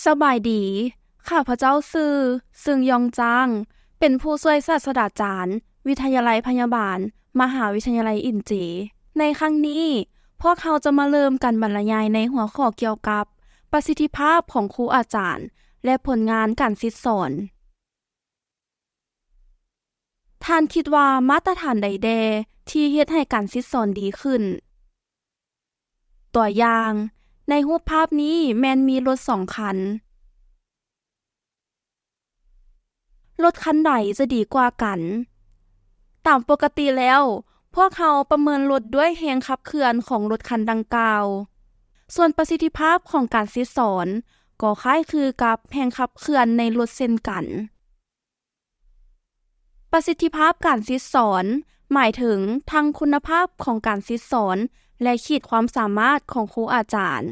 ສະບາຍດີ, ຂ້າພະເຈົ້າຊື່ ຊຶງຢອງຈາງ, ເປັນຜູ້ຊ່ວຍສາດສະດາຈານ ວິທະຍາໄລພະຍາບານ ມະຫາວິທະຍາໄລອິນເຈ. ໃນຄັ້ງນີ້, ພວກເຮົາຈະມາເລີ່ມການບັນລະຍາຍໃນຫົວຂໍ້ກ່ຽວກັບປະສິດທິພາບຂອງຄູອາຈານ ແລະ ຜົນງານການສິດສອນ. ທ່ານຄິດວ່າມາດຕະຖານໃດແດ່ທີ່ເຮັດໃຫ້ການສິດສອນດີຂຶ້ນ? ຕົວຢ່າງ, ໃນຮູບພາບນີ້ແມ່ນມີລົດສອງຄັນ. ລົດຄັນໃດຈະດີກວ່າກັນ? ຕາມປົກກະຕິແລ້ວ, ພວກເຮົາປະເມີນລົດດ້ວຍແຮງຂັບເຄື່ອນຂອງລົດຄັນດັ່ງກ່າວ. ສ່ວນປະສິດທິພາບຂອງການສິດສອນກໍຄ້າຍຄືກັບແຮງຂັບເຄື່ອນໃນລົດເຊັ່ນກັນ. ປະສິດທິພາບການສິດສອນໝາຍເຖິງທັງຄຸນນະພາບຂອງການສິດສອນ ແລະ ຂີດຄວາມສາມາດຂອງຄູອາຈານ.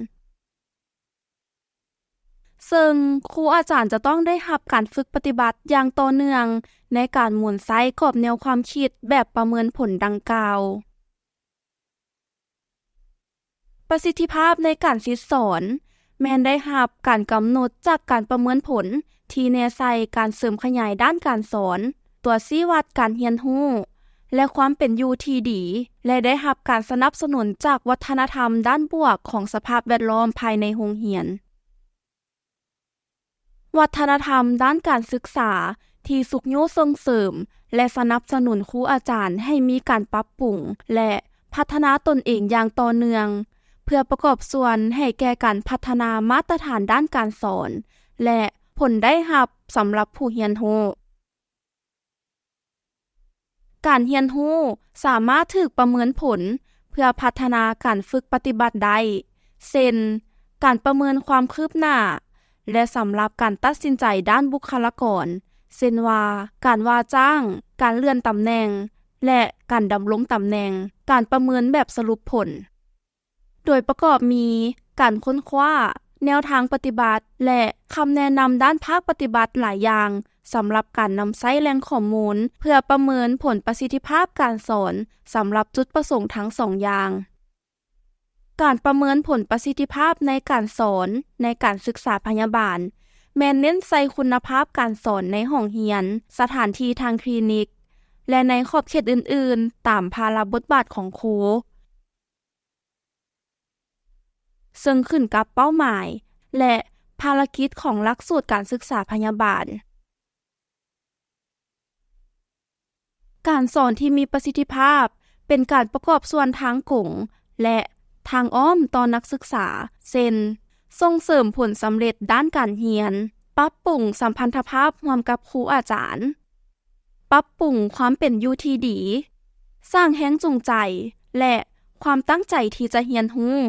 ເຊິ່ງຄູອາຈານຈະຕ້ອງໄດ້ຮັບການຝຶກປະຕິບັດຢ່າງຕໍ່ເນື່ອງໃນການໝູນໃຊ້ກອບແນວຄວາມຄິດແບບປະເມີນຜົນດັ່ງກ່າວ. ປະສິດທິພາບໃນການສິດສອນແມ່ນໄດ້ຮັບການກຳນົດຈາກການປະເມີນຜົນທີ່ແນໃສ່ການເສີມຂະຫຍາຍດ້ານການສອນ, ຕົວຊີ້ວັດການຮຽນຮູ້ ແລະ ຄວາມເປັນຢູ່ທີ່ດີ ແລະ ໄດ້ຮັບການສະໜັບສະໜູນຈາກວັດທະນະທຳດ້ານບວກຂອງສະພາບແວດລ້ອມພາຍໃນໂຮງຮຽນ. ວັດທະນະທຳດ້ານການສຶກສາທີ່ຊຸກຍູ້ສົ່ງເສີມ ແລະ ສະໜັບສະໜູນຄູອາຈານໃຫ້ມີການປັບປຸງ ແລະ ພັດທະນາຕົນເອງຢ່າງຕໍ່ເນື່ອງ ເພື່ອປະກອບສ່ວນໃຫ້ແກ່ການພັດທະນາມາດຕະຖານດ້ານການສອນ ແລະ ຜົນໄດ້ຮັບສຳລັບຜູ້ຮຽນຮູ້. ການຮຽນຮູ້ສາມາດຖືກປະເມີນຜົນເພື່ອພັດທະນາການຝຶກປະຕິບັດໄດ້, ເຊັ່ນ ການປະເມີນຄວາມຄືບໜ້າ ແລະ ສຳລັບການຕັດສິນໃຈດ້ານບຸກຄະລາກອນ, ເຊັ່ນວ່າ ການວ່າຈ້າງ, ການເລື່ອນຕຳແໜ່ງ ແລະ ການດຳລົງຕຳແໜ່ງ, ການປະເມີນແບບສະຫຼຸບຜົນ. ໂດຍປະກອບມີການຄົ້ນຄວ້າ, ແນວທາງປະຕິບັດ ແລະ ຄຳແນະນຳດ້ານພາກປະຕິບັດຫຼາຍຢ່າງ ສຳລັບການນຳໃຊ້ແຫຼ່ງຂໍ້ມູນເພື່ອປະເມີນຜົນປະສິດທິພາບການສອນສຳລັບຈຸດປະສົງທັງສອງຢ່າງ. ການປະເມີນຜົນປະສິດທິພາບໃນການສອນໃນການສຶກສາພະຍາບານ ແມ່ນເນັ້ນໃສ່ຄຸນນະພາບການສອນໃນຫ້ອງຮຽນ, ສະຖານທີ່ທາງຄລີນິກ ແລະ ໃນຂອບເຂດອື່ນໆ ຕາມພາລະບົດບາດຂອງຄູ. ເຊິ່ງຂຶ້ນກັບເປົ້າໝາຍ ແລະ ພາລະກິດຂອງຫຼັກສູດການສຶກສາພະຍາບານ. ການສອນທີ່ມີປະສິດທິພາບເປັນການປະກອບສ່ວນທາງກົງ ແລະ ທາງອ້ອມຕໍ່ນັກສຶກສາ, ເຊັ່ນ ສົ່ງເສີມຜົນສຳເລັດດ້ານການຮຽນ, ປັບປຸງສຳພັນທະພາບຮ່ວມກັບຄູອາຈານ, ປັບປຸງຄວາມເປັນຢູ່ທີ່ດີ, ສ້າງແຮງຈູງໃຈ ແລະ ຄວາມຕັ້ງໃຈທີ່ຈະຮຽນຮູ້,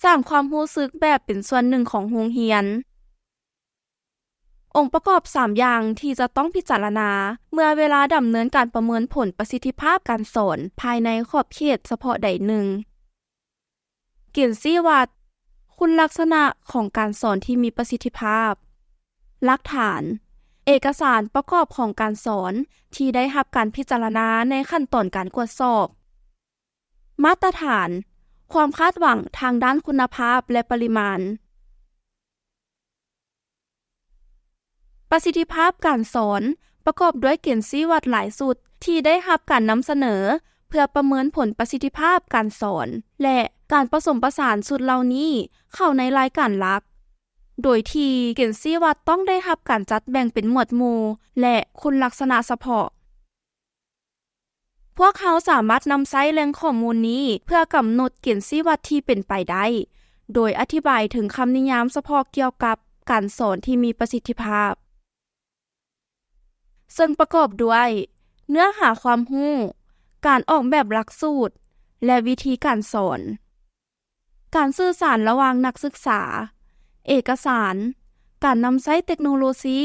ສ້າງຄວາມຮູ້ສຶກແບບເປັນສ່ວນໜຶ່ງຂອງໂຮງຮຽນ. ອົງປະກອບສາມຢ່າງທີ່ຈະຕ້ອງພິຈາລະນາເມື່ອເວລາດຳເນີນການປະເມີນຜົນປະສິດທິພາບການສອນພາຍໃນຂອບເຂດສະເພາະໃດໜຶ່ງ. ເກນຊີ້ວັດ, ຄຸນລັກສະນະຂອງການສອນທີ່ມີປະສິດທິພາບ, ຫຼັກຖານ, ເອກະສານປະກອບຂອງການສອນທີ່ໄດ້ຮັບການພິຈາລະນາໃນຂັ້ນຕອນການກວດສອບ, ມາດຕະຖານ, ຄວາມຄາດຫວັງທາງດ້ານຄຸນນະພາບ ແລະ ປະລິມານ. ປະສິດທິພາບການສອນປະກອບດ້ວຍເກນຊີ້ວັດຫຼາຍຊຸດທີ່ໄດ້ຮັບການນຳສະເໜີເພື່ອປະເມີນຜົນປະສິດທິພາບການສອນ ແລະ ການປະສົມປະສານຊຸດເຫຼົ່ານີ້ເຂົ້າໃນລາຍການຫຼັກ, ໂດຍທີ່ເກນຊີ້ວັດຕ້ອງໄດ້ຮັບການຈັດແບ່ງເປັນໝວດໝູ່ ແລະ ຄຸນລັກສະນະສະເພາະ. ພວກເຮົາສາມາດນຳໃຊ້ແຫຼ່ງຂໍ້ມູນນີ້ເພື່ອກຳນົດເກນຊີ້ວັດທີ່ເປັນໄປໄດ້, ໂດຍອະທິບາຍເຖິງຄຳນິຍາມສະເພາະກ່ຽວກັບການສອນທີ່ມີປະສິດທິພາບ, ເຊິ່ງປະກອບດ້ວຍ ເນື້ອຫາຄວາມຮູ້, ການອອກແບບຫຼັກສູດ ແລະ ວິທີການສອນ. ການສື່ສານລະຫວ່າງນັກສຶກສາ, ເອກະສານ, ການນຳໃຊ້ເຕັກໂນໂລຊີ,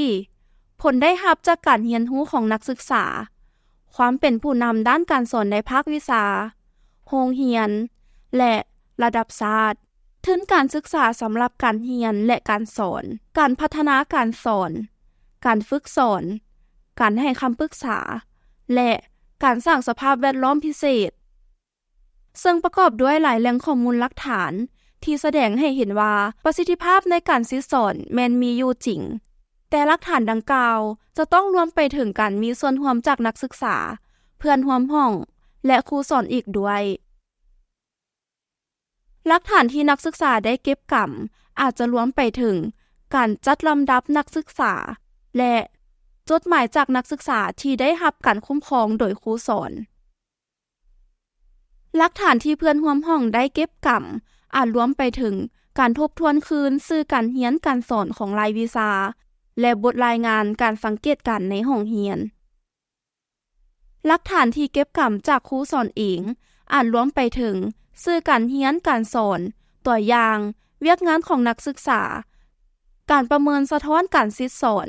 ຜົນໄດ້ຮັບຈາກການຮຽນຮູ້ຂອງນັກສຶກສາ, ຄວາມເປັນຜູ້ນຳດ້ານການສອນໃນພາກວິຊາ, ໂຮງຮຽນ ແລະ ລະດັບຊາດ, ທຶນການສຶກສາສຳລັບການຮຽນ ແລະ ການສອນ, ການພັດທະນາການສອນ, ການຝຶກສອນ, ການໃຫ້ຄຳປຶກສາ ແລະ ການສ້າງສະພາບແວດລ້ອມພິເສດ. ເຊິ່ງປະກອບດ້ວຍຫຼາຍແຫຼ່ງຂໍ້ມູນຫຼັກຖານ ທີ່ສະແດງໃຫ້ເຫັນວ່າປະສິດທິພາບໃນການສິດສອນແມ່ນມີຢູ່ຈິງ, ແຕ່ຫຼັກຖານດັ່ງກ່າວຈະຕ້ອງລວມໄປເຖິງການມີສ່ວນຮ່ວມຈາກນັກສຶກສາ, ເພື່ອນຮ່ວມຫ້ອງ ແລະ ຄູສອນອີກດ້ວຍ. ຫຼັກຖານທີ່ນັກສຶກສາໄດ້ເກັບກຳອາດຈະລວມໄປເຖິງການຈັດລຳດັບນັກສຶກສາ ແລະ ຈົດໝາຍຈາກນັກສຶກສາທີ່ໄດ້ຮັບການຄຸ້ມຄອງໂດຍຄູສອນ. ຫຼັກຖານທີ່ເພື່ອນຮ່ວມຫ້ອງໄດ້ເກັບກຳອາດລວມໄປເຖິງການທົບທວນຄືນສື່ການຮຽນການສອນຂອງລາຍວິຊາ ແລະ ບົດລາຍງານການສັງເກດການໃນຫ້ອງຮຽນ. ຫຼັກຖານທີ່ເກັບກຳຈາກຄູສອນເອງອາດລວມໄປເຖິງສື່ການຮຽນການສອນ, ຕົວຢ່າງ, ວຽກງານຂອງນັກສຶກສາ, ການປະເມີນສະທ້ອນການສິດສອນ,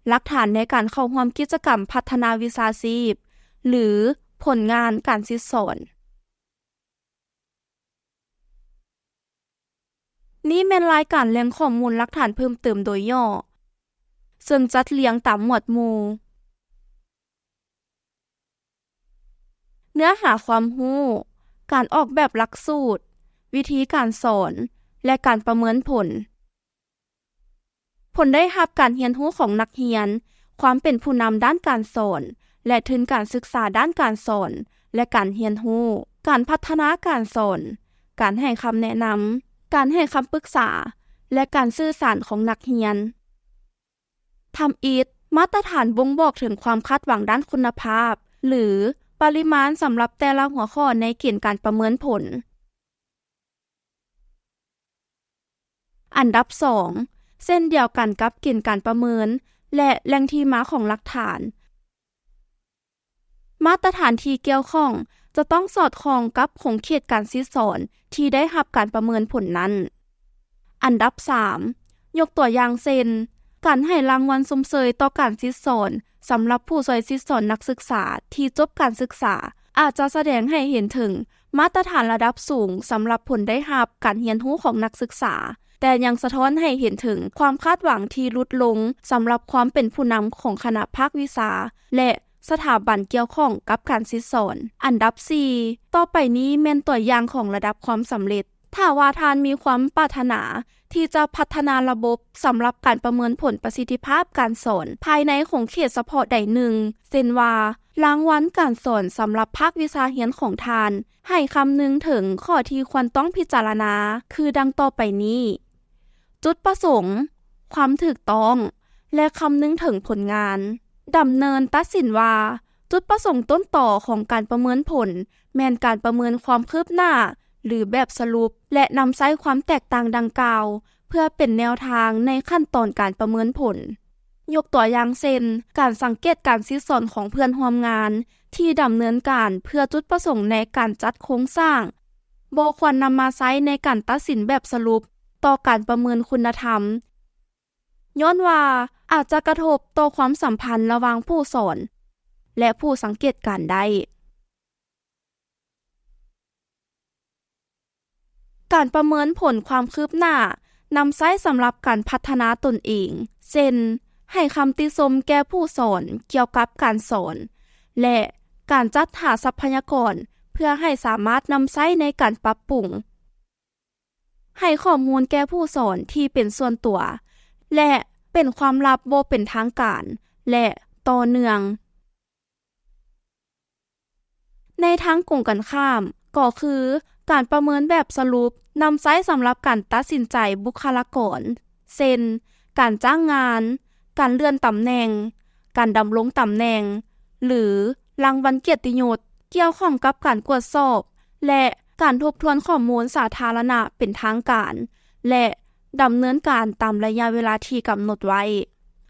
ຫຼັກຖານໃນການເຂົ້າຮ່ວມກິດຈະກຳພັດທະນາວິຊາຊີບ ຫຼື ຜົນງານການສິດສອນ. ນີ້ແມ່ນລາຍການແຫຼ່ງຂໍ້ມູນຫຼັກຖານເພີ່ມເຕີມໂດຍຫຍໍ້, ເຊິ່ງຈັດລຽງຕາມໝວດໝູ່. ເນື້ອຫາຄວາມຮູ້, ການອອກແບບຫຼັກສູດ, ວິທີການສອນ ແລະ ການປະເມີນຜົນ. ຜົນໄດ້ຮັບການຮຽນຮູ້ຂອງນັກຮຽນ, ຄວາມເປັນຜູ້ນຳດ້ານການສອນ ແລະ ທຶນການສຶກສາດ້ານການສອນ ແລະ ການຮຽນຮູ້, ການພັດທະນາການສອນ, ການໃຫ້ຄຳແນະນຳ, ການໃຫ້ຄຳປຶກສາ ແລະ ການສື່ສານຂອງນັກຮຽນ. ທຳອິດ, ມາດຕະຖານບົ່ງບອກເຖິງຄວາມຄາດຫວັງດ້ານຄຸນນະພາບ ຫຼື ປະລິມານສຳລັບແຕ່ລະຫົວຂໍ້ໃນເກນການປະເມີນຜົນ. ອັນດັບສອງ ເຊັ່ນດຽວກັນກັບເກນການປະເມີນ ແລະ ແຫຼ່ງທີ່ມາຂອງຫຼັກຖານ, ມາດຕະຖານທີ່ກ່ຽວຂ້ອງຈະຕ້ອງສອດຄ່ອງກັບຂົງເຂດການສິດສອນທີ່ໄດ້ຮັບການປະເມີນຜົນນັ້ນ. ອັນດັບສາມ ຍົກຕົວຢ່າງເຊັ່ນ, ການໃຫ້ລາງວັນຊົມເຊີຍຕໍ່ການສິດສອນສຳລັບຜູ້ຊ່ວຍສິດສອນນັກສຶກສາທີ່ຈົບການສຶກສາ ອາດຈະສະແດງໃຫ້ເຫັນເຖິງມາດຕະຖານລະດັບສູງສຳລັບຜົນໄດ້ຮັບການຮຽນຮູ້ຂອງນັກສຶກສາ, ແຕ່ຍັງສະທ້ອນໃຫ້ເຫັນເຖິງຄວາມຄາດຫວັງທີ່ຫຼຸດລົງສຳລັບຄວາມເປັນຜູ້ນຳຂອງຄະນະພາກວິຊາ ແລະ ສະຖາບັນກ່ຽວຂ້ອງກັບການສິດສອນ. ອັນດັບສີ່ ຕໍ່ໄປນີ້ແມ່ນຕົວຢ່າງຂອງລະດັບຄວາມສຳເລັດ. ຖ້າວ່າທ່ານມີຄວາມປາດຖະໜາທີ່ຈະພັດທະນາລະບົບສຳລັບການປະເມີນຜົນປະສິດທິພາບການສອນພາຍໃນຂົງເຂດສະເພາະໃດໜຶ່ງ, ເຊັ່ນວ່າ ລາງວັນການສອນສຳລັບພາກວິຊາຮຽນຂອງທ່ານ, ໃຫ້ຄຳນຶງເຖິງຂໍ້ທີ່ຄວນຕ້ອງພິຈາລະນາ ຄືດັ່ງຕໍ່ໄປນີ້. ຈຸດປະສົງ, ຄວາມຖືກຕ້ອງ ແລະ ຄຳນຶງເຖິງຜົນງານ. ດຳເນີນຕັດສິນວ່າ ຈຸດປະສົງຕົ້ນຕໍຂອງການປະເມີນຜົນແມ່ນການປະເມີນຄວາມຄືບໜ້າ ຫຼື ແບບສະຫຼຸບ ແລະ ນຳໃຊ້ຄວາມແຕກຕ່າງດັ່ງກ່າວ ເພື່ອເປັນແນວທາງໃນຂັ້ນຕອນການປະເມີນຜົນ. ຍົກຕົວຢ່າງເຊັ່ນ, ການສັງເກດການສິດສອນຂອງເພື່ອນຮ່ວມງານທີ່ດຳເນີນການເພື່ອຈຸດປະສົງໃນການຈັດໂຄງສ້າງ ບໍ່ຄວນນຳມາໃຊ້ໃນການຕັດສິນແບບສະຫຼຸບຕໍ່ການປະເມີນຄຸນນະທຳ, ຍ້ອນວ່າອາດຈະກະທົບຕໍ່ຄວາມສຳພັນລະຫວ່າງຜູ້ສອນ ແລະ ຜູ້ສັງເກດການໄດ້. ການປະເມີນຜົນຄວາມຄືບໜ້ານຳໃຊ້ສຳລັບການພັດທະນາຕົນເອງ, ເຊັ່ນ, ໃຫ້ຄຳຕິຊົມແກ່ຜູ້ສອນກ່ຽວກັບການສອນ ແລະ ການຈັດຫາຊັບພະຍາກອນເພື່ອໃຫ້ສາມາດນຳໃຊ້ໃນການປັບປຸງ, ໃຫ້ຂໍ້ມູນແກ່ຜູ້ສອນທີ່ເປັນສ່ວນຕົວ ແລະ ເປັນຄວາມລັບບໍ່ເປັນທາງການ ແລະ ຕໍ່ເນື່ອງ. ໃນທາງກົງກັນຂ້າມ ກໍຄືການປະເມີນແບບສະຫຼຸບນຳໃຊ້ສຳລັບການຕັດສິນໃຈບຸກຄະລາກອນ ເຊັ່ນ ການຈ້າງງານ, ການເລື່ອນຕຳແໜ່ງ, ການດຳລົງຕຳແໜ່ງ ຫຼື ລາງວັນກຽດຕິຍົດ, ກ່ຽວຂ້ອງກັບການກວດສອບ ແລະ ການທົບທວນຂໍ້ມູນສາທາລະນະເປັນທາງການ ແລະ ດຳເນີນການຕາມໄລຍະເວລາທີ່ກຳນົດໄວ້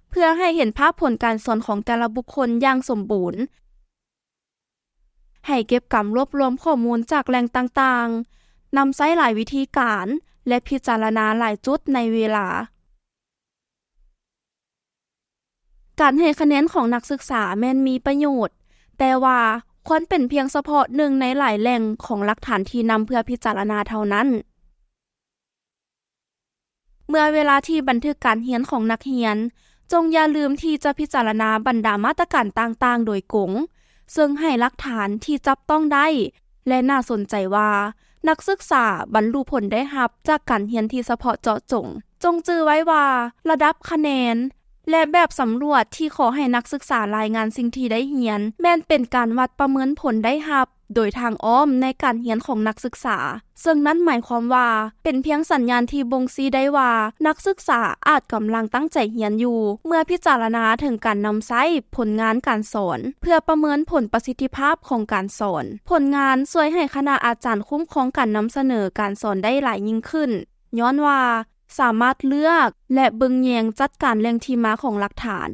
ເພື່ອໃຫ້ເຫັນພາບຜົນການສອນຂອງແຕ່ລະບຸກຄົນຢ່າງສົມບູນ. ໃຫ້ເກັບກຳລວບລວມຂໍ້ມູນຈາກແຫຼ່ງຕ່າງໆ, ນຳໃຊ້ຫຼາຍວິທີການ ແລະ ພິຈາລະນາຫຼາຍຈຸດໃນເວລາ. ການໃຫ້ຄະແນນຂອງນັກສຶກສາແມ່ນມີປະໂຫຍດ, ແຕ່ວ່າຄວນເປັນພຽງສະເພາະໜຶ່ງໃນຫຼາຍແຫຼ່ງຂອງຫຼັກຖານທີ່ນຳເພື່ອພິຈາລະນາເທົ່ານັ້ນ. ເມື່ອເວລາທີ່ບັນທຶກການຮຽນຂອງນັກຮຽນ, ຈົ່ງຢ່າລືມທີ່ຈະພິຈາລະນາບັນດາມາດຕະການຕ່າງໆໂດຍກົງ, ເຊິ່ງໃຫ້ຫຼັກຖານທີ່ຈັບຕ້ອງໄດ້ ແລະ ໜ້າສົນໃຈວ່າ ນັກສຶກສາບັນລຸຜົນໄດ້ຮັບຈາກການຮຽນທີ່ສະເພາະເຈາະຈົງ. ຈົ່ງຈື່ໄວ້ວ່າ ລະດັບຄະແນນ ແລະ ແບບສຳຫຼວດທີ່ຂໍໃຫ້ນັກສຶກສາລາຍງານສິ່ງທີ່ໄດ້ຮຽນ ແມ່ນເປັນການວັດປະເມີນຜົນໄດ້ຮັບໂດຍທາງອ້ອມໃນການຮຽນຂອງນັກສຶກສາ, ເຊິ່ງນັ້ນໝາຍຄວາມວ່າ ເປັນພຽງສັນຍານທີ່ບົ່ງຊີ້ໄດ້ວ່າ ນັກສຶກສາອາດກຳລັງຕັ້ງໃຈຮຽນຢູ່. ເມື່ອພິຈາລະນາເຖິງການນຳໃຊ້ຜົນງານການສອນ ເພື່ອປະເມີນຜົນປະສິດທິພາບຂອງການສອນ, ຜົນງານຊ່ວຍໃຫ້ຄະນະອາຈານຄຸ້ມຄອງການນຳສະເໜີການສອນໄດ້ຫຼາຍຍິ່ງຂຶ້ນ, ຍ້ອນວ່າ ສາມາດເລືອກ ແລະ ເບິ່ງແຍງຈັດການແຫຼ່ງທີ່ມາຂອງຫຼັກຖານ.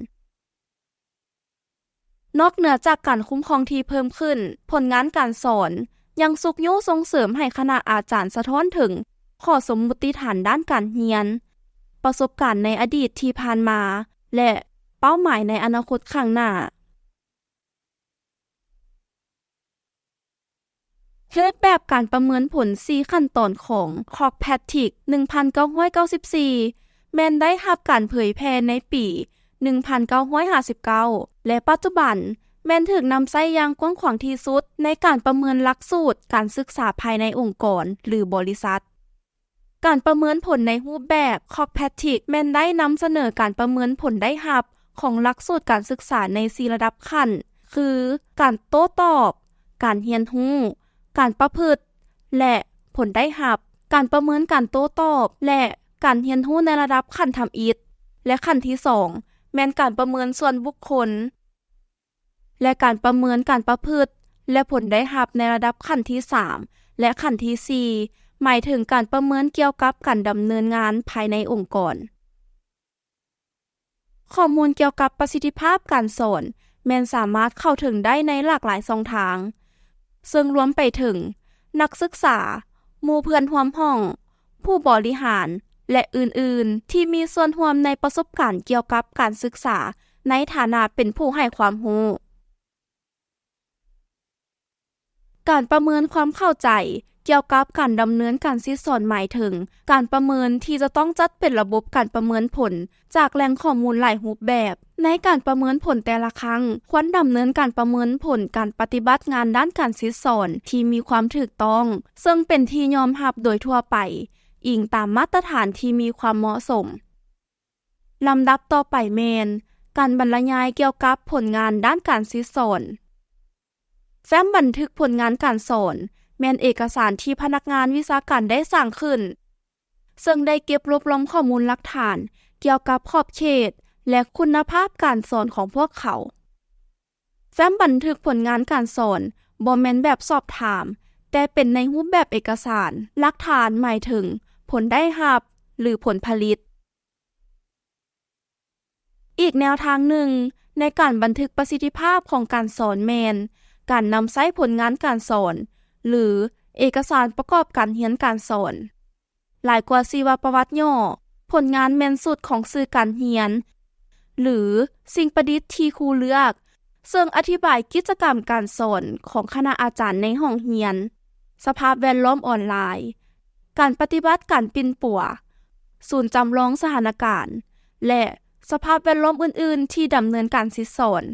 ນອກເໜືອຈາກການຄຸ້ມຄອງທີ່ເພີ່ມຂຶ້ນ, ຜົນງານການສອນຍັງຊຸກຍູ້ສົ່ງເສີມໃຫ້ຄະນະອາຈານສະທ້ອນເຖິງຂໍ້ສົມມຸດຕິຖານດ້ານການຮຽນ, ປະສົບການໃນອະດີດທີ່ຜ່ານມາ ແລະ ເປົ້າໝາຍໃນອະນາຄົດຂ້າງໜ້າ. ຮູບແບບການປະເມີນຜົນສີ່ຂັ້ນຕອນຂອງ Kirkpatrick ໜຶ່ງພັນເກົ້າຮ້ອຍເກົ້າສິບສີ່ ແມ່ນໄດ້ຮັບການເຜີຍແຜ່ໃນປີ ໜຶ່ງພັນເກົ້າຮ້ອຍຫ້າສິບເກົ້າ ແລະ ປັດຈຸບັນແມ່ນຖືກນຳໃຊ້ຢ່າງກວ້າງຂວາງທີ່ສຸດໃນການປະເມີນຫຼັກສູດການສຶກສາພາຍໃນອົງກອນ ຫຼື ບໍລິສັດ. ການປະເມີນຜົນໃນຮູບແບບ Kirkpatrick ແມ່ນໄດ້ນຳສະເໜີການປະເມີນຜົນໄດ້ຮັບຂອງຫຼັກສູດການສຶກສາໃນສີ່ລະດັບຂັ້ນ ຄື ການໂຕ້ຕອບ, ການຮຽນຮູ້, ການປະພຶດ ແລະ ຜົນໄດ້ຮັບ. ການປະເມີນການໂຕ້ຕອບ ແລະ ການຮຽນຮູ້ໃນລະດັບຂັ້ນທຳອິດ ແລະ ຂັ້ນທີສອງ ແມ່ນການປະເມີນສ່ວນບຸກຄົນ ແລະ ການປະເມີນການປະພຶດ ແລະ ຜົນໄດ້ຮັບໃນລະດັບຂັ້ນທີສາມ ແລະ ຂັ້ນທີສີ່ ໝາຍເຖິງການປະເມີນກ່ຽວກັບການດຳເນີນງານພາຍໃນອົງກອນ. ຂໍ້ມູນກ່ຽວກັບປະສິດທິພາບການສອນແມ່ນສາມາດເຂົ້າເຖິງໄດ້ໃນຫຼາກຫຼາຍຊ່ອງທາງ, ເຊິ່ງລວມໄປເຖິງນັກສຶກສາ, ໝູ່ເພື່ອນຮ່ວມຫ້ອງ, ຜູ້ບໍລິຫານ ແລະ ອື່ນໆ ທີ່ມີສ່ວນຮ່ວມໃນປະສົບການກ່ຽວກັບການສຶກສາໃນຖານະເປັນຜູ້ໃຫ້ຄວາມຮູ້. ການປະເມີນຄວາມເຂົ້າໃຈກ່ຽວກັບການດຳເນີນການສິດສອນ ໝາຍເຖິງການປະເມີນທີ່ຈະຕ້ອງຈັດເປັນລະບົບການປະເມີນຜົນຈາກແຫຼ່ງຂໍ້ມູນຫຼາຍຮູບແບບ. ໃນການປະເມີນຜົນແຕ່ລະຄັ້ງ, ຄວນດຳເນີນການປະເມີນຜົນການປະຕິບັດງານດ້ານການສິດສອນທີ່ມີຄວາມຖືກຕ້ອງ, ເຊິ່ງເປັນທີ່ຍອມຮັບໂດຍທົ່ວໄປ, ອີງຕາມມາດຕະຖານທີ່ມີຄວາມເໝາະສົມ. ລຳດັບຕໍ່ໄປແມ່ນການບັນລະຍາຍກ່ຽວກັບຜົນງານດ້ານການສິດສອນ. ແຟ້ມບັນທຶກຜົນງານການສອນແມ່ນເອກະສານທີ່ພະນັກງານວິຊາການໄດ້ສ້າງຂຶ້ນ, ເຊິ່ງໄດ້ເກັບລວບລວມຂໍ້ມູນຫຼັກຖານກ່ຽວກັບຂອບເຂດ ແລະ ຄຸນນະພາບການສອນຂອງພວກເຂົາ. ແຟ້ມບັນທຶກຜົນງານການສອນບໍ່ແມ່ນແບບສອບຖາມ, ແຕ່ເປັນໃນຮູບແບບເອກະສານ. ຫຼັກຖານໝາຍເຖິງຜົນໄດ້ຮັບ ຫຼື ຜົນຜະລິດ. ອີກແນວທາງໜຶ່ງໃນການບັນທຶກປະສິດທິພາບຂອງການສອນແມ່ນການນຳໃຊ້ຜົນງານການສອນ ຫຼື ເອກະສານປະກອບການຮຽນການສອນ. ຫຼາຍກວ່າຊີວະປະຫວັດຫຍໍ້, ຜົນງານແມ່ນຊຸດຂອງສື່ການຮຽນ ຫຼື ສິ່ງປະດິດທີ່ຄູເລືອກ, ເຊິ່ງອະທິບາຍກິດຈະກຳການສອນຂອງຄະນະອາຈານໃນຫ້ອງຮຽນ, ສະພາບແວດລ້ອມອອນລາຍ, ການປະຕິບັດການປິ່ນປົວ, ສູນຈຳລອງສະຖານະການ ແລະ ສະພາບແວດລ້ອມອື່ນໆທີ່ດຳເນີນການສິດສອນ.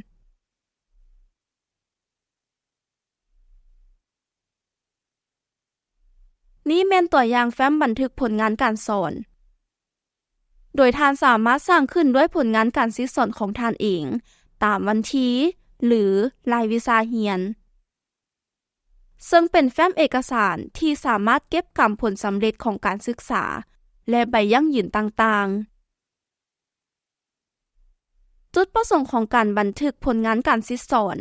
ນີ້ແມ່ນຕົວຢ່າງແຟ້ມບັນທຶກຜົນງານການສອນ, ໂດຍທ່ານສາມາດສ້າງຂຶ້ນດ້ວຍຜົນງານການສິດສອນຂອງທ່ານເອງ, ຕາມວັນທີ ຫຼື ລາຍວິຊາຮຽນ, ເຊິ່ງເປັນແຟ້ມເອກະສານທີ່ສາມາດເກັບກຳຜົນສຳເລັດຂອງການສຶກສາ ແລະ ໃບຢັ້ງຢືນຕ່າງໆ. ຈຸດປະສົງຂອງການບັນທຶກຜົນງານການສິດສອນ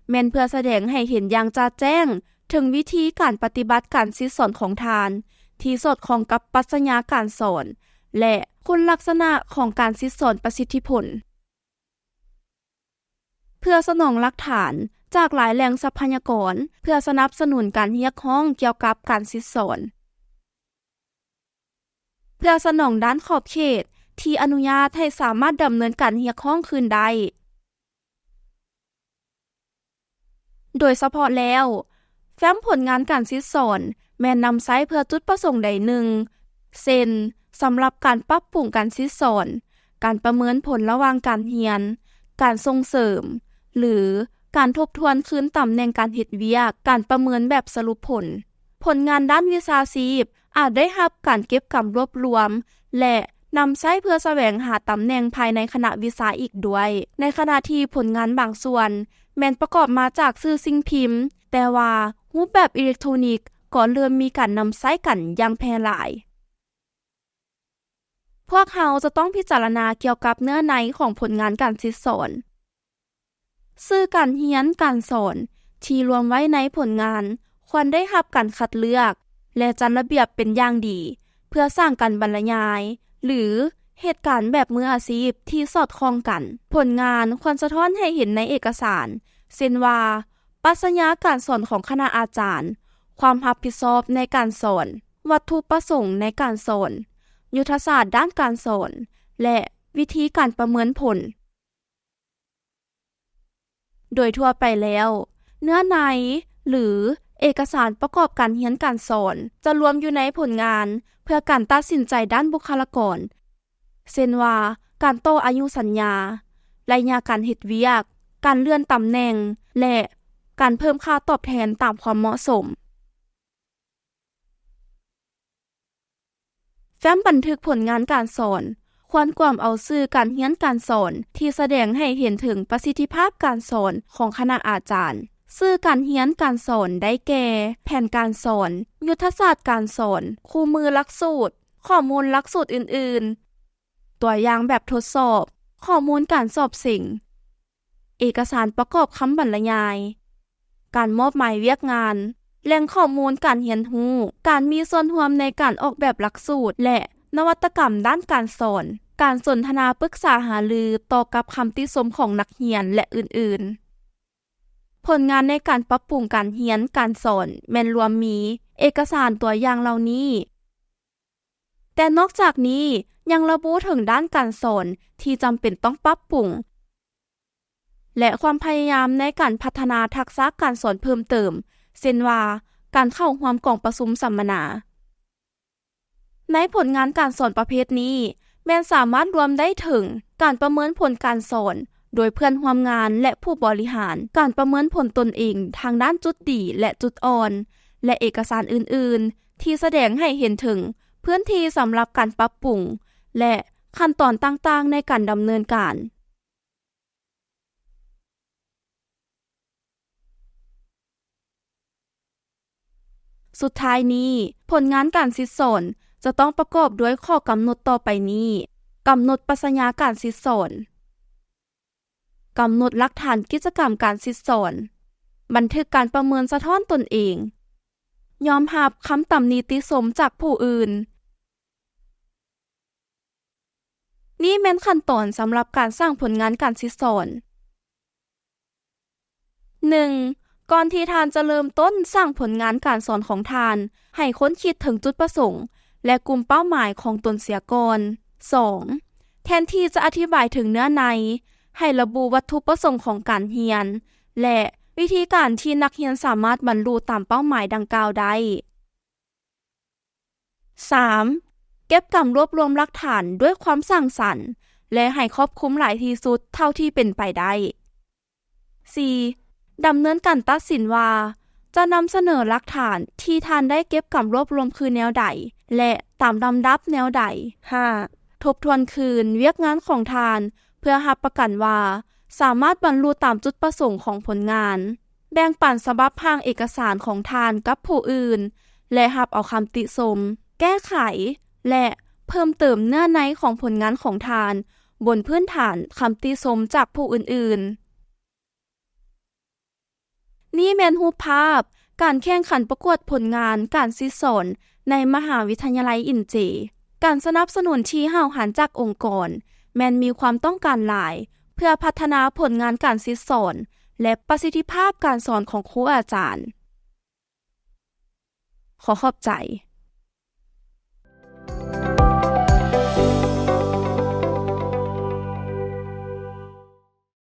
ແມ່ນເພື່ອສະແດງໃຫ້ເຫັນຢ່າງຈະແຈ້ງເຖິງວິທີການປະຕິບັດການສິດສອນຂອງທ່ານ ທີ່ສອດຄ່ອງກັບປັດຊະຍາການສອນ ແລະ ຄຸນລັກສະນະຂອງການສິດສອນປະສິດທິຜົນ. ເພື່ອສະໜອງຫຼັກຖານຈາກຫຼາຍແຫຼ່ງຊັບພະຍາກອນ ເພື່ອສະໜັບສະໜູນການຮຽກຮ້ອງກ່ຽວກັບການສິດສອນ. ເພື່ອສະໜອງດ້ານຂອບເຂດທີ່ອະນຸຍາດໃຫ້ສາມາດດຳເນີນການຮຽກຮ້ອງຄືນໄດ້. ໂດຍສະເພາະແລ້ວ, ແຟ້ມຜົນງານການສິດສອນແມ່ນນຳໃຊ້ເພື່ອຈຸດປະສົງໃດໜຶ່ງ, ເຊັ່ນ, ສຳລັບການປັບປຸງການສິດສອນ, ການປະເມີນຜົນລະຫວ່າງການຮຽນ, ການສົ່ງເສີມ ຫຼື ການທົບທວນຄືນຕຳແໜ່ງການເຮັດວຽກ, ການປະເມີນແບບສະຫຼຸບຜົນ, ຜົນງານດ້ານວິຊາຊີບອາດໄດ້ຮັບການເກັບກຳລວບລວມ ແລະ ນຳໃຊ້ເພື່ອສະແຫວງຫາຕຳແໜ່ງພາຍໃນຄະນະວິຊາອີກດ້ວຍ, ໃນຂະນະທີ່ຜົນງານບາງສ່ວນແມ່ນປະກອບມາຈາກສື່ສິ່ງພິມ, ແຕ່ວ່າຮູບແບບອີເລັກໂທນິກກໍເລີ່ມມີການນຳໃຊ້ກັນຢ່າງແຜ່ຫຼາຍ. ພວກເຮົາຈະຕ້ອງພິຈາລະນາກ່ຽວກັບເນື້ອໃນຂອງຜົນງານການສິດສອນ. ສື່ການຮຽນການສອນທີ່ລວມໄວ້ໃນຜົນງານຄວນໄດ້ຮັບການຄັດເລືອກ ແລະ ຈັດລະບຽບເປັນຢ່າງດີ ເພື່ອສ້າງການບັນລະຍາຍ ຫຼື ເຮັດການແບບມືອາຊີບທີ່ສອດຄ່ອງກັນ. ຜົນງານຄວນສະທ້ອນໃຫ້ເຫັນໃນເອກະສານ ເຊັ່ນວ່າ ປັດຊະຍາການສອນຂອງຄະນະອາຈານ, ຄວາມຮັບຜິດຊອບໃນການສອນ, ວັດຖຸປະສົງໃນການສອນ, ຍຸດທະສາດດ້ານການສອນ ແລະ ວິທີການປະເມີນຜົນ. ໂດຍທົ່ວໄປແລ້ວ, ເນື້ອໃນ ຫຼື ເອກະສານປະກອບການຮຽນການສອນ ຈະລວມຢູ່ໃນຜົນງານເພື່ອການຕັດສິນໃຈດ້ານບຸກຄະລາກອນ, ເຊັ່ນວ່າ ການຕໍ່ອາຍຸສັນຍາ, ໄລຍະການເຮັດວຽກ, ການເລື່ອນຕຳແໜ່ງ ແລະ ການເພີ່ມຄ່າຕອບແທນຕາມຄວາມເໝາະສົມ. ແຟ້ມບັນທຶກຜົນງານການສອນ ຄວນກວມເອົາສື່ການຮຽນການສອນທີ່ສະແດງໃຫ້ເຫັນເຖິງປະສິດທິພາບການສອນຂອງຄະນະອາຈານ. ສື່ການຮຽນການສອນໄດ້ແກ່ ແຜນການສອນ, ຍຸດທະສາດການສອນ, ຄູ່ມືຫຼັກສູດ, ຂໍ້ມູນຫຼັກສູດອື່ນໆ, ຕົວຢ່າງແບບທົດສອບ, ຂໍ້ມູນການສອບເສັງ, ເອກະສານປະກອບຄຳບັນລະຍາຍ, ການມອບໝາຍວຽກງານ, ແຫຼ່ງຂໍ້ມູນການຮຽນຮູ້, ການມີສ່ວນຮ່ວມໃນການອອກແບບຫຼັກສູດ ແລະ ນະວັດຕະກຳດ້ານການສອນ, ການສົນທະນາປຶກສາຫາລືຕໍ່ກັບຄຳຕິຊົມຂອງນັກຮຽນ ແລະ ອື່ນໆ. ຜົນງານໃນການປັບປຸງການຮຽນການສອນແມ່ນລວມມີເອກະສານຕົວຢ່າງເຫຼົ່ານີ້. ແຕ່ນອກຈາກນີ້ຍັງລະບຸເຖິງດ້ານການສອນທີ່ຈຳເປັນຕ້ອງປັບປຸງ ແລະ ຄວາມພະຍາຍາມໃນການພັດທະນາທັກສະການສອນເພີ່ມເຕີມ, ເຊັ່ນວ່າ ການເຂົ້າຮ່ວມກອງປະຊຸມສຳມະນາ. ໃນຜົນງານການສອນປະເພດນີ້ ແມ່ນສາມາດລວມໄດ້ເຖິງການປະເມີນຜົນການສອນໂດຍເພື່ອນຮ່ວມງານ ແລະ ຜູ້ບໍລິຫານ, ການປະເມີນຜົນຕົນເອງທາງດ້ານຈຸດດີ ແລະ ຈຸດອ່ອນ ແລະ ເອກະສານອື່ນໆ ທີ່ສະແດງໃຫ້ເຫັນເຖິງພື້ນທີ່ສຳລັບການປັບປຸງ ແລະ ຂັ້ນຕອນຕ່າງໆໃນການດຳເນີນການ. ສຸດທ້າຍນີ້, ຜົນງານການສິດສອນຈະຕ້ອງປະກອບດ້ວຍຂໍ້ກຳນົດຕໍ່ໄປນີ້: ກຳນົດປັດຊະຍາການສິດສອນ, ກຳນົດຫຼັກຖານກິດຈະກຳການສິດສອນ, ບັນທຶກການປະເມີນສະທ້ອນຕົນເອງ, ຍອມຮັບຄຳຕຳໜິຕິຊົມຈາກຜູ້ອື່ນ. ນີ້ແມ່ນຂັ້ນຕອນສຳລັບການສ້າງຜົນງານການສິດສອນ. ໜຶ່ງ, ກ່ອນທີ່ທ່ານຈະເລີ່ມຕົ້ນສ້າງຜົນງານການສອນຂອງທ່ານ, ໃຫ້ຄົ້ນຄິດເຖິງຈຸດປະສົງ ແລະ ກຸ່ມເປົ້າໝາຍຂອງຕົນເສຍກ່ອນ. ສອງ, ແທນທີ່ຈະອະທິບາຍເຖິງເນື້ອໃນ, ໃຫ້ລະບຸວັດຖຸປະສົງຂອງການຮຽນ ແລະ ວິທີການທີ່ນັກຮຽນສາມາດບັນລຸຕາມເປົ້າໝາຍດັ່ງກ່າວໄດ້. ສາມ, ເກັບກຳລວບລວມຫຼັກຖານດ້ວຍຄວາມສ້າງສັນ ແລະ ໃຫ້ຄອບຄຸມຫຼາຍທີ່ສຸດເທົ່າທີ່ເປັນໄປໄດ້. ສີ່, ດຳເນີນການຕັດສິນວ່າຈະນຳສະເໜີຫຼັກຖານທີ່ທ່ານໄດ້ເກັບກຳລວບລວມຄືແນວໃດ ແລະ ຕາມລຳດັບແນວໃດ. ຫ້າ, ທົບທວນຄືນວຽກງານຂອງທ່ານ ເພື່ອຮັບປະກັນວ່າສາມາດບັນລຸຕາມຈຸດປະສົງຂອງຜົນງານ. ແບ່ງປັນສະບັບຮ່າງເອກະສານຂອງທ່ານກັບຜູ້ອື່ນ ແລະ ຮັບເອົາຄຳຕິຊົມ, ແກ້ໄຂ ແລະ ເພີ່ມເຕີມເນື້ອໃນຂອງຜົນງານຂອງທ່ານ ບົນພື້ນຖານຄຳຕິຊົມຈາກຜູ້ອື່ນໆ. ນີ້ແມ່ນຮູບພາບການແຂ່ງຂັນປະກວດຜົນງານການສິດສອນໃນມະຫາວິທະຍາໄລອິນເຈ. ການສະໜັບສະໜູນທີ່ຫ້າວຫັນຈາກອົງກອນແມ່ນມີຄວາມຕ້ອງການຫຼາຍ ເພື່ອພັດທະນາຜົນງານການສິດສອນ ແລະ ປະສິດທິພາບການສອນຂອງຄູອາຈານ. ຂໍຂອບໃຈ.